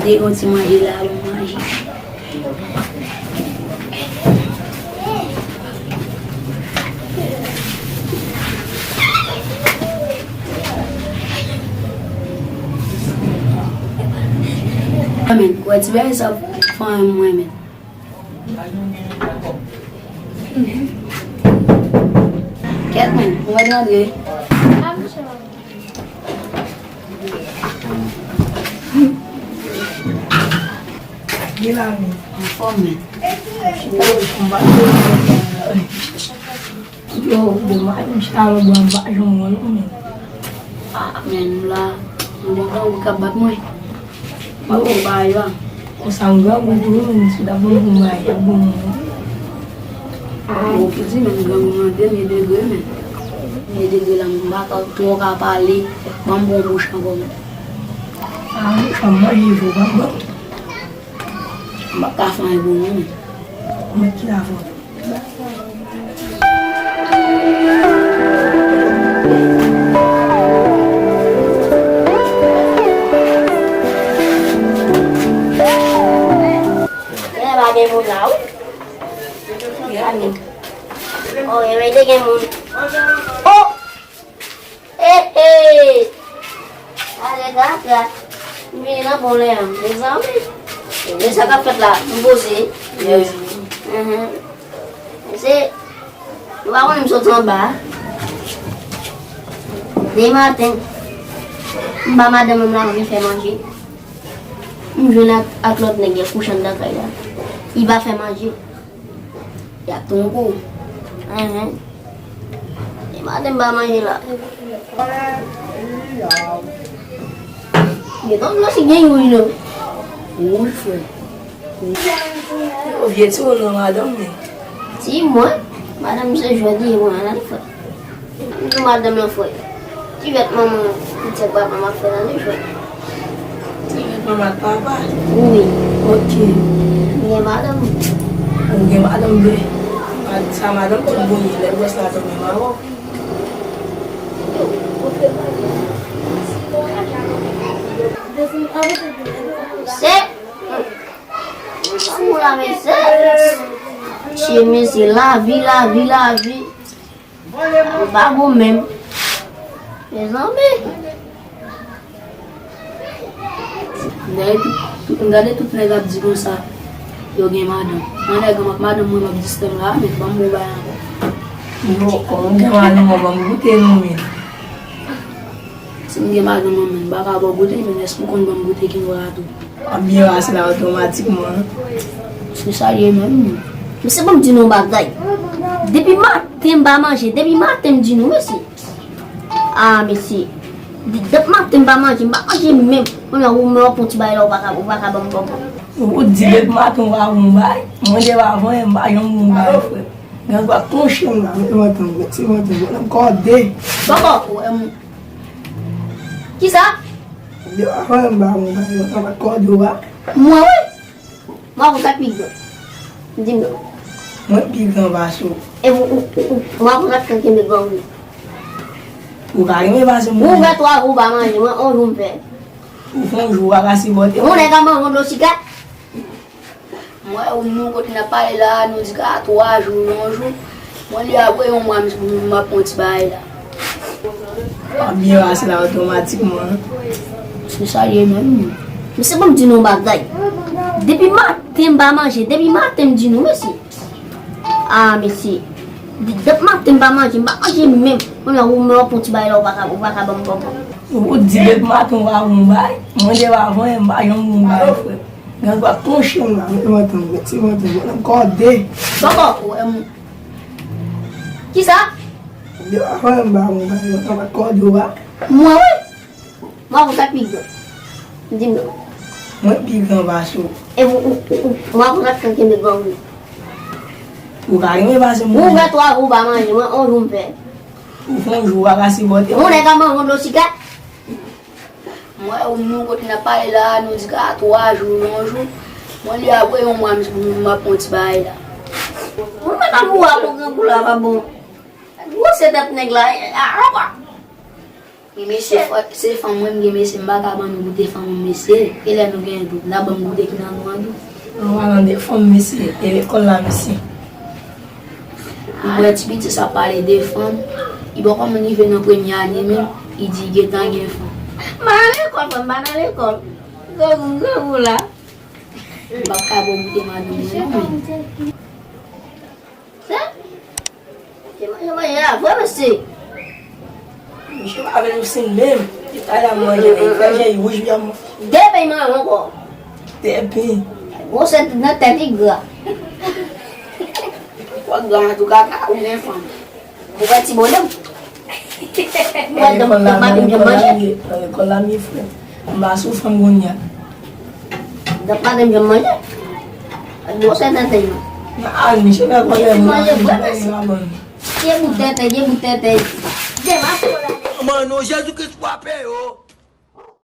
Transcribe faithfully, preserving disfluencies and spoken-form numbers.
E yon ti manje la, bon manje. Amen. Wè ti bagay sa fè mwen, men. Kèt, men, mwen rantre. Gen la, men. Anfòm, men. Yo, bon, m pa janm chita lòt bò, m pa janm wè l, men. Ah, men, m la, m gen grangou k ap bat mwen. M pa konn bagay la. Konsa, m grangou tou, men, si w ta ban m yon bagay, t ap bon, men. Bon, pou di, men, grangou nan dènye degre, men. Dènye degre la, m pa ka twò ka pale, ban m bon bouch ankò, men. Ah, wi, fò m manje tou, pa bon. M pa ka fè anyen pou mwen, men. Mwen ki la fò. Genlè pa gen moun la, wi. Oh, genlè te gen moun. Oh! Hey, hey! Ale, gata. M vini nan bon lè an, mezanmi. Men sa k ap fèt la, m poze. Mhm. Se, nou pa konnen m soti anba a. Demen maten, m ba madanm mwen la vin fè manje. M jwenn ak, ak lòt nèg y ap kouche anndan kay la. Li pa fè manje. Y ap twonpe w. Enhen. E maten m pa manje la. Gentan m santi gen youri non. Wi, frè. Yo, vye ti ou nan madanm, men. Ti mwen, madanm se jwèt li ye mwen, ann frè. Mwen madanm lan frè. Ti vèt manman, ti vèt papa m ap fè nan de jwèt. Ti vèt manman ak papa? Wi. Ok. M gen madanm. Ou gen madanm vre? Sa madanm tout bon ye, lè gwòs la tonbe mawon. Se Ou la, mesye. Mesye, mesye, lavi, lavi, lavi. Ou pa bon menm. Mezanmi. M gade tout, tout, m gade tout nèg ap di konsa, yo gen madanm. Mwen nèg an ak madanm mwen m ap distèm la, men ban m bon bagay ankò. Yo, kòm ou gen madanm, ban m goute non, men. Si m gen madanm mwen, men m pa ka ba w goute, men èske ou konn ban m goute ki nwa a tou? W ap byen pase la otomatikman. Se sa l ye menm. Mesye, ban m di nou yon bagay. Depi maten m pa manje, depi maten m di nou, mesye. Ah, mesye. De-, depi maten m pa manje, m pa manje menm. Kounye a, ou menm w ap pran ti bagay la, ou pa ka, ou pa ka ban m bonbon. Ou di depi maten ou pa bon bagay. Mwen depi avan yè, m pa janm bon bagay, frè. Gen dwa touche m la, met manton, met ti manton, mwen m kòde. Bòbò, ou wè m. Kisa? Depi avan yè, m pa bon bagay, mwen pa kòde w a. Mwen, wi. Mwen, ou ka pi gran. Di m non. Mwen pi gran pase w. E ou, ou, ou, ou, mwen, ou ka kenbe gang ou. Ou ka kenbe pase mwen. Ou fè twa jou ou pa manje, mwen, yon jou m fè. Ou fè yon jou, ou pa ka sipòte. Yon nèg ka manje yon dlo chika. M wè ou nou kote n ap pale la a, nou di ka twa jou, yon jou. Mwen li apre yon mwa, m, m ap pran ti bagay la. W ap byen pase la otomatikman. Se sa l ye menm. Mesye, ban m di nou yon bagay. Depi maten m pa manje, depi maten m di nou, mesye. Ah, mesye. De-, depi maten m pa manje, m pa manje menm. Kounye a, ou menm w ap pran ti bagay la, ou pa ka, ou pa ka ban m bonbon. Ou di depi maten ou pa bon bagay. Mwen depi avan yè, m pa janm bon bagay, frè. Gen dwa touche m la, met manton, met ti manton, mwen m kòde. Bòbò, ou wè m. Kisa? Depi avan yè, m pa bon bagay, mwen pa kòde w a. Mwen, wi. Mwen, ou ka pi gran. Di m non. Mwen pi gran pase w. E ou, ou, ou, ou, mwen, ou ka kenbe gang ou. Ou ka kenbe pase mwen. Ou fè twa jou ou pa manje, mwen, yon jou m fè. Ou fè yon jou, ou pa ka sipòte. Yon nèg ka manje yon dlo chika. M wè ou nou kote n ap pale la a, nou di ka twa jou, yon jou. Mwen li apre yon mwa, m, m ap pran ti bagay la. Mwen pa pou a pou grangou la pa bon. Gwosè tèt nèg la, a, a, a. Mesye, fò, se fanm mwen m gen, mesye, m pa ka ban nou goute fanm mwen, mesye. E lè nou gen dout, n a ban m goute ki nan nou an tou. An palan de fanm, mesye, e lekòl la, mesye. M wè ti piti sa pale de fanm. Li poko menm rive nan premye ane menm, li di gentan gen fanm. M pa nan lekòl, frè m, m pa nan lekòl. Grangou, grangou la. M p ap ka ba w goute madanm mwen non, men. Sa? Manje, manje a, vre, mesye. Misye pa vle nou sin menm. Li pa la manje, li fè je wouj, li a manje. De peny manje ankò. De peny. Gwosè nan tèt li gra. Ou gra an tou kaka, ou gen fanm. Ou wè ti bonòm. Ou wè dòk, dòk maten m jwenn manje. Nan lekòl la, m ye frè. M pa sou fanm kounye a. Dòk maten m jwenn manje. Ak gwosè tètèy yo. Nan al, misye fè kòlè. Manje vre, mesye. Ye bout tètèy, ye bout tètèy. Dema sou la. Manman non, Jezi Kris frape yo.